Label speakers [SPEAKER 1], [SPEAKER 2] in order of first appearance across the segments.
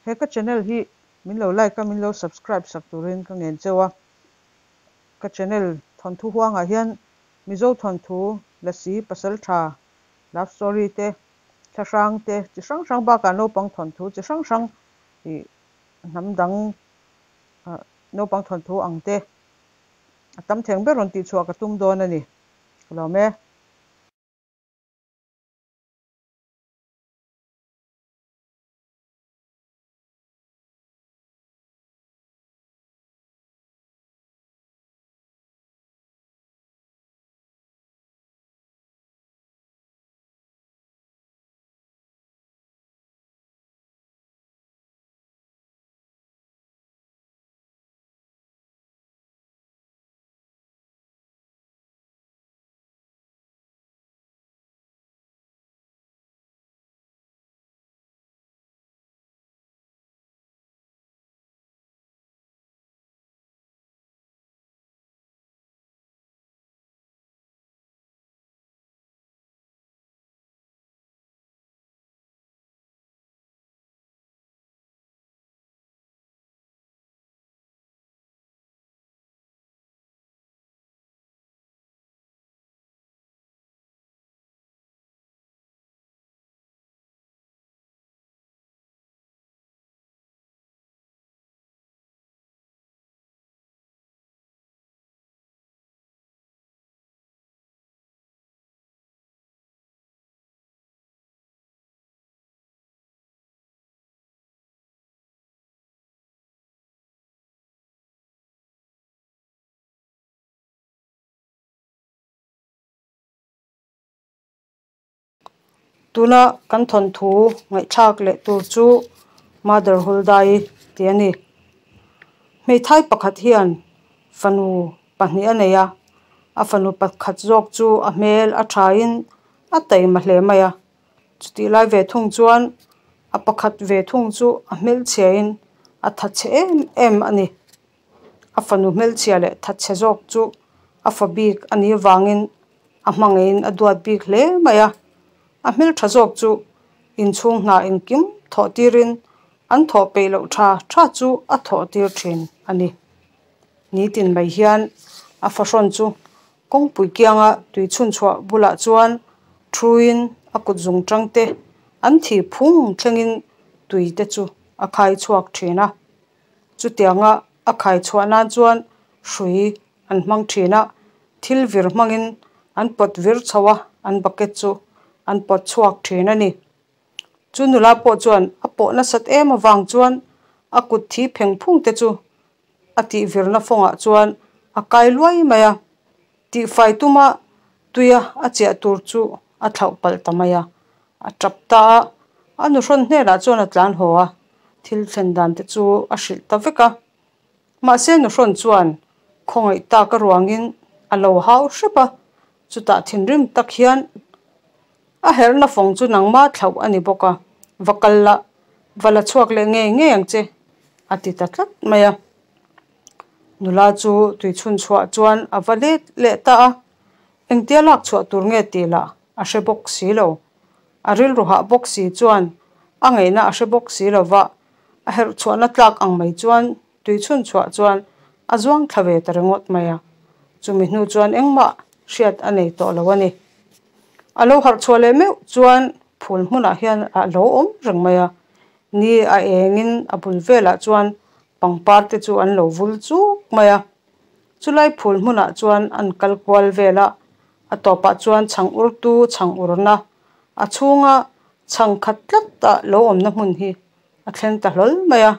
[SPEAKER 1] He ka channel hi min lo like a, min lo subscribe sak turin ka ngen cheu a. Ka channel thawnthu huangah hian Mizo thawnthu, Lasi, Pasaltha, love story te, thlahrang te chi hrang hrang bakah naupang thawnthu chi hrang hrang ih hnam dang naupang thawnthu ang te a tam theng ber rawn tihchhuah ka tum dawn a ni. Ka lawm e.
[SPEAKER 2] Tuna kan thawnthu ngaihthlak leh tur chu Mother Huldai tih a ni. Hmeithai pakhat hian fanu pahnih a nei a, a fanu pakhat zawk chu a hmel a thain a taima hle mai a. Chutih lai ve thung chuan a pakhat ve thung chu a hmelchhiain a thatchhe em em a ni. A fanu hmelchhia leh thatchhe zawk chu a fa bik a nih avangin a hmangaihin a duat bik hle mai a. A hmeltha zawk chu inchhung hna engkim thawh tirin an thawh peih loh tha tha chu a thawh tir thin a ni. Nitin mai hian a fahrawn chu kawngpui kianga tui chhunchhuah bulah chuan thuin a kut zung tang te an thi phung thlengin tui te chu a khai chhuak thin a. Chutianga a khai chhuah nan chuan hrui an hmang thin a, thil vir hmangin an pawt vir chho a, an bucket chu an pawt chhuak thin a ni. Chu nula pawh chuan a pawh nasat em avang chuan a kut thi pheng phung te chu a tih virna fawngah chuan a kai luai mai a, tihfai tuma tuia a chiah tur chu a thlauh palh ta mai a, a tap ta a, a nuhrawn hnenah chuan a tlan haw a, thil thlen dan te chu a hrilh ta vek a. Mahse nuhrawn chuan khawngaih tak a ruangin a lo hau hrep a, chutah thinrim tak hian a herhna fawng chu nangma thlauh a ni bawk a, va kal la, va la chhuak leh ngei ngei ang che a ti ta tlat mai a. Nula chu tui chhun chhuah chuan a va let leh ta a, engtia lak chhuah tur nge tih lah a hre bawk si lo. A rilru hah bawk si chuan a ngaihna a hre bawk si lo va, a herh chhuahna tlak ang mai chuan tui chhun chhuah chuan a zuang thla ve ta ringawt mai a. Chumi hnu chuan engmah hriat a nei tawh lo a ni. A lo harh chhuah leh meuh chuan phul hmunah hian a lo awm reng mai a. Ni a engin a bul velah chuan pangpar te chu an lo vul chuk mai a. Chulai phul hmunah chuan an kal kual vel a, a tawpah chuan chhang urtu chhang urna a chhunga chhang khat tlat a lo awmna hmun hi a thleng ta hlawl mai a.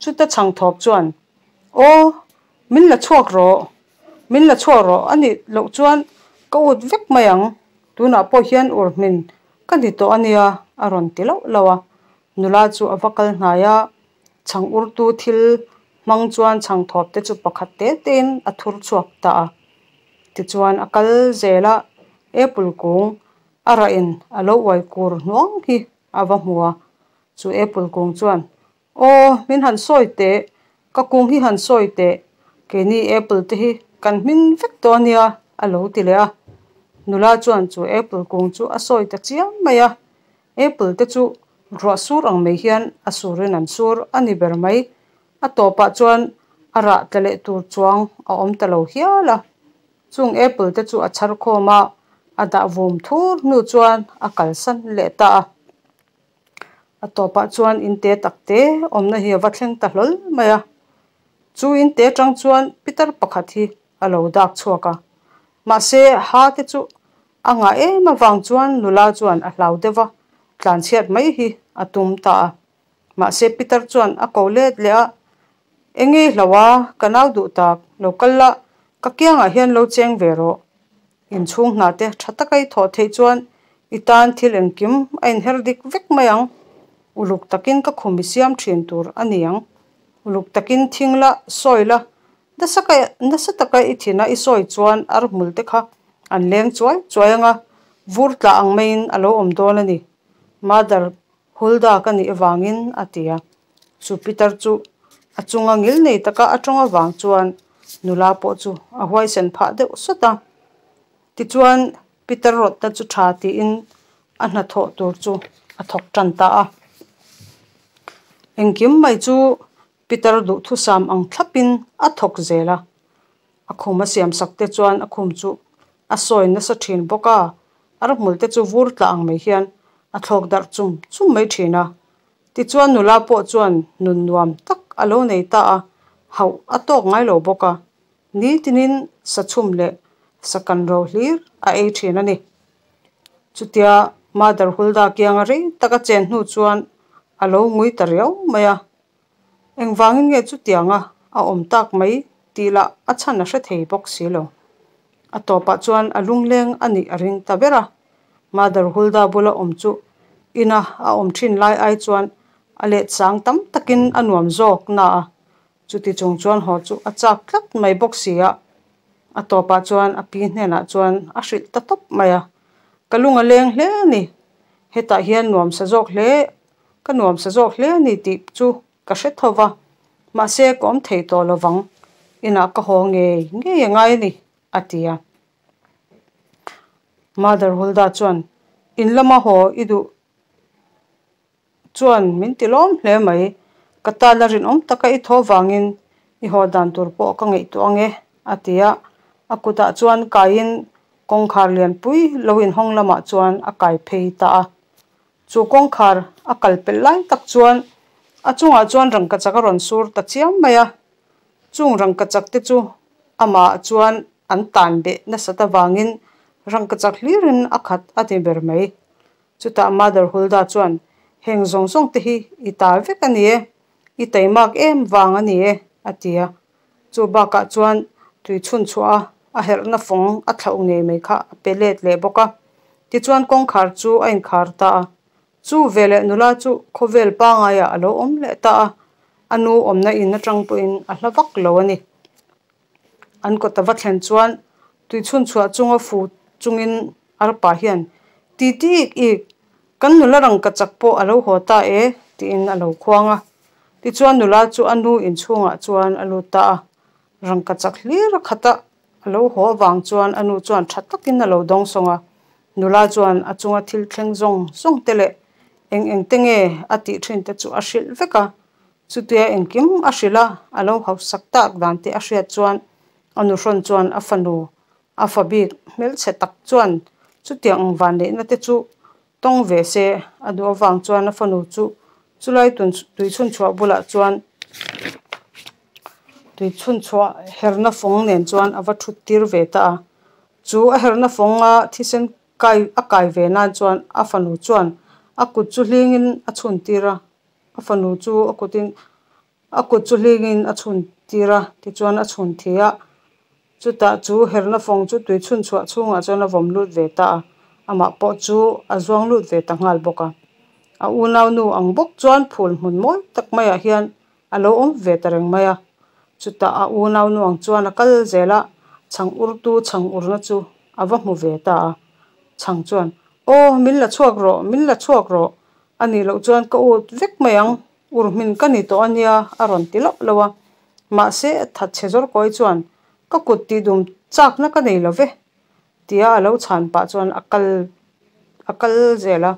[SPEAKER 2] Chuta chhang thawp chuan, Aw, min la chhuak rawh, min la chhuak rawh a nih loh chuan ka ut vek mai ang, tunah pawh hian ur hmin ka ni tawh a nia a rawn ti lauh lauh a. Nula chu a va kal hnai a, chhang urtu thil hmang chuan chhang thawp te chu pakhat te tein a thur chhuak ta a. Tichuan a kal zel a, apple kung a rah in a lo uai kur hnuang hi a va hmu a, chu apple kung chuan Aw, min han sawi teh, ka kung hi han sawi teh, keini apple te hi kan hmin vek tawh a nia a lo ti leh a. Nula chuan chu apple kung chu a sawi ta chiam mai a, apple te chu Ruah sur ang mai hian a surin an sur a ni ber mai. A tawpah chuan a rah tla leh tur chuang a awm ta lo hial a. Chung apple te chu a chhar khawm a, a dah vum thur hnu chuan a kalsan leh ta a. A tawpah chuan in te tak te awmna hi a va thleng ta hlawl mai a. Chu in te atang chuan pitar pakhat hi a lo dak chhuak a. Mahse ha te chu a ngah em avang chuan nula chuan a hlau deuh va, tlanchhiat mai hi a tum ta a. Mahse pitar chuan a ko let leh a, Enge i hlau a, ka nau duh tak, lo kal la, ka kiangah hian lo cheng ve rawh. Inchhung hna te tha taka i thawh theih chuan i tan thil engkim a inher dik vek mai ang. Uluk takin ka khum i siam thin tur a ni ang. Uluk takin thing la, sawi la, nasa ka nasa taka i thina i sawi chuan ar hmul te kha an leng chuai chuai ang a, vur tla ang maiin a lo awm dawn a ni. Mother Hulda ka nih avangin a ti a. Chu pitar chu a chunga ngil nei taka a tawng avang chuan nula pawh chu a huaisen phah deuh sawt a. Tichuan pitar rawtna chu tha tiin a hnathawh tur chu a thawk tan ta a. Engkim mai chu pitar duhthusam ang thlapin a thawk zel a. A khum a siam sak te chuan a khum chu a sawi nasa thin bawk a, a rahmul te chu vur tla ang mai hian a thlawk darh chum chum mai thin a. Tichuan nula pawh chuan nun nuam tak a lo nei ta a, hauh a tawk ngai lo bawk a, nitinin sa chhum leh sa kan ro hlir a ei thin a ni. Chutia Mother Hulda kianga rei tak a chen hnu chuan a lo ngui ta riau mai a. Engvangin nge chutianga a awm tak mai tih lah a chhan a hre thei bawk si lo. A tawpah chuan a lungleng a nih a ring ta ber a. Mother Hulda bula awm chu ina a awm thin lai ai chuan a let sang tam takin a nuam zawk na a, chuti chung chuan haw chu a chak tlat mai bawk si a. A tawpah chuan a pi hnenah chuan a hrilh ta tawp mai a, Ka lung a leng hle a ni. Hetah hian nuam sa zawk hle Ka nuam sa zawk hle a ni tih chu ka hre tho va, mahse ka awm thei tawh lo vang, inah ka haw ngei ngei a ngai a ni, a ti a. Mother Hulda chuan, In lama haw i duh chuan min ti lawm hle mai, ka tana rinawm taka i thaw vangin i haw dan tur pawh ka ngaihtuah ang e, a ti a. A kutah chuan kaiin kawngkhar lianpui lo inhawng lamah chuan a kai phei ta a. Chu kawngkhar a kal pelh lai tak chuan a chungah chuan rangkachak a rawn sur ta chiam mai a, chung rangkachak te chu amah chuan an tan beh nasat avangin rangkachak hlirin a khat a ti ber mai. Chutah Mother Hulda chuan, Heng zawng zawng te hi i ta vek a ni e, i taimak em vang a ni e, a ti a. Chu bakah chuan tui chhun chhuah a a herhna fawng a thlauh ngei mai kha a pe let leh bawk a. Tichuan kawngkhar chu a inkhar ta a. Chu veleh nula chu khawvel pangaiah a lo awm leh ta a, a nu awmna in atang pawhin a hla vak lo a ni. An kawt a va thlen chuan tui chhun chhuah chunga fu chungin arpa hian, Ti ti ik ik, kan nula rangkachak pawh a lo haw ta e, tiin a lo khuang a. Tichuan nula chu a nu inchhungah chuan a lut ta a. Rangkachak hlir a khat a, a lo haw avang chuan a nu chuan tha takin a lo dawng sawng a. Nula chuan a chunga thil thleng zawng zawng te leh eng eng te nge a tih thin te chu a hrilh vek a. Chutia engkim a hrilh a, a lo hausak tak dan te a hriat chuan a nu hrawn chuan a fanu a fa bik hmelchhe tak chuan chutiang ang vanneihna te chu tawng ve se a duh avang chuan a fanu chu chulai tui chhun chhuah bulah chuan tui chhun chhuah herna fawng nen chuan a va thut tir ve ta a. Chu a herna fawnga thisen kai a kai ve nan chuan a fanu chuan a kut chu hlingin a chhun tir a, a fanu chu a kutin A kut chu hlingin a chhun tir a, tichuan a chhun thi a. Chutah chu herna fawng chu tui chhun chhuah chhungah chuan a vawm lut ve ta a, amah pawh chu a zuang lut ve ta nghal bawk a. A unau nu ang bawk chuan phul hmun mawi tak maiah hian a lo awm ve ta reng mai a. Chutah a unau nu ang chuan a kal zel a, chhang urtu chhang urna chu a va hmu ve ta a. Chhang chuan, Aw, min la chhuak rawh, min la chhuak rawh, a nih loh chuan ka ut vek mai ang. Ur hmin ka ni tawh a nia a rawn ti loh loh a, mahse thatchhe zawr kawi chuan ka kut tih dum chakna ka nei lo ve tia a lo chhan pah chuan a kal a kal zel a.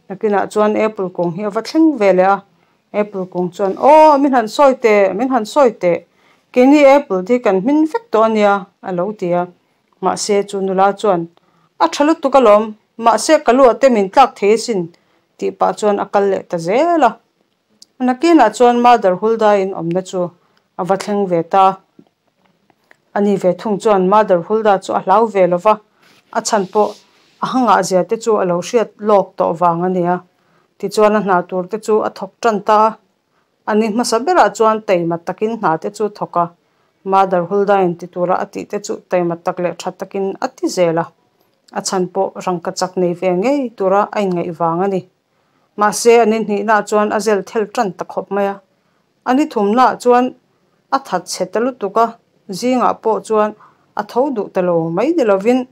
[SPEAKER 2] Nakinah chuan apple kung hi a va thleng ve leh a, apple kung chuan aw min han sawi teh, min han sawi teh, keini apple te hi kan hmin vek tawh a nia a lo ti a. Mahse chu nula chuan a tha lutuk alawm, mahse ka luah te min tlak thei asin tih pah chuan a kal leh ta zel a. Nakinah chuan Mother Hulda in awmna chu a va thleng ve ta. Ani ve thung chuan Mother Hulda chu a hlau ve lo va, a chhan pawh a hangah zia te chu a lo hriat lawk tawh vang a nia. Tichuan a hna tur te chu a thawk tan ta a. A ni hmasa berah chuan taima takin hna te chu thawk a, Mother Hulda in ti tura a tih te chu taima tak leh tha takin a ti zel a. A chhan pawh rangkachak nei ve ngei tura a inngaih vang a ni. Mahse, a ni hnihnaah chuan a zel thel tan ta khawp mai a. A ni thumnaah chuan a that chhe ta lutuk a, zingah pawh chuan a tho duh ta lo mai ni lovin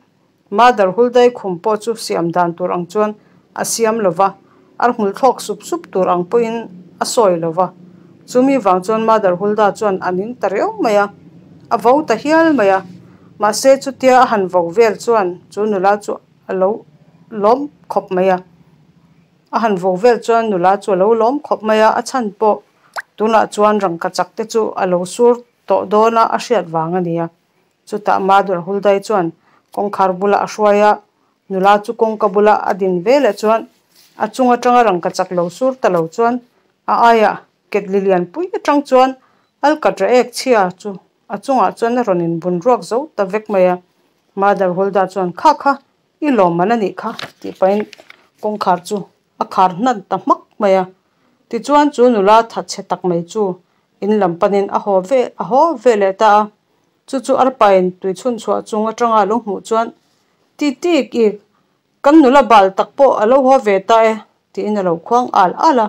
[SPEAKER 2] Mother Huldai khum pawh chu siam dan tur ang chuan a siam lo va, ar hmul thlawk sup sup tur ang pawhin a sawi lo va. Chumi vang chuan Mother Hulda chuan a ning ta riau mai a, a vo ta hial mai a. Mahse, chutia a han vo vel chuan chu nula chu a lo lawm khawp mai a. A han vo vel chuan nula chu a lo lawm khawp mai a, a chhan pawh tunah chuan rangkachak te chu a lo sur tawh dawn a, a hriat vang a ni a. Chutah Madhur Huldai chuan kawngkhar bulah a hruai a, nula chu kawngka bula a din ve leh chuan a chung atanga rangkachak lo sur ta lo chuan a aiah ketli lianpui atang chuan alkatra ek chhia chu a chungah chuan a rawn inbun ruak zo ta vek mai a. Mother Hulda chuan, Kha kha, i lawmman a nih kha, tih pahin kawngkhar chu a khar hnan ta hmak mai a. Tichuan chu nula thatchhe tak mai chu in lam panin a haw ve a haw ve leh ta a. Chu chu arpain tui chhun chhuah chung atanga a lo hmuh chuan, Ti tik ik, kan nula bal tak pawh a lo haw ve ta e, tiin a lo khuang al al a.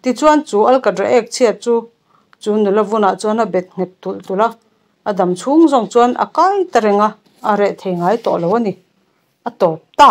[SPEAKER 2] Tichuan chu alkadra ek chhiat chu chu nula vunah chuan a bet nghet tulh tulh a, a dam chhung zawng chuan a kai ta reng a, a reh thei ngai tawh lo a ni. A tawp ta.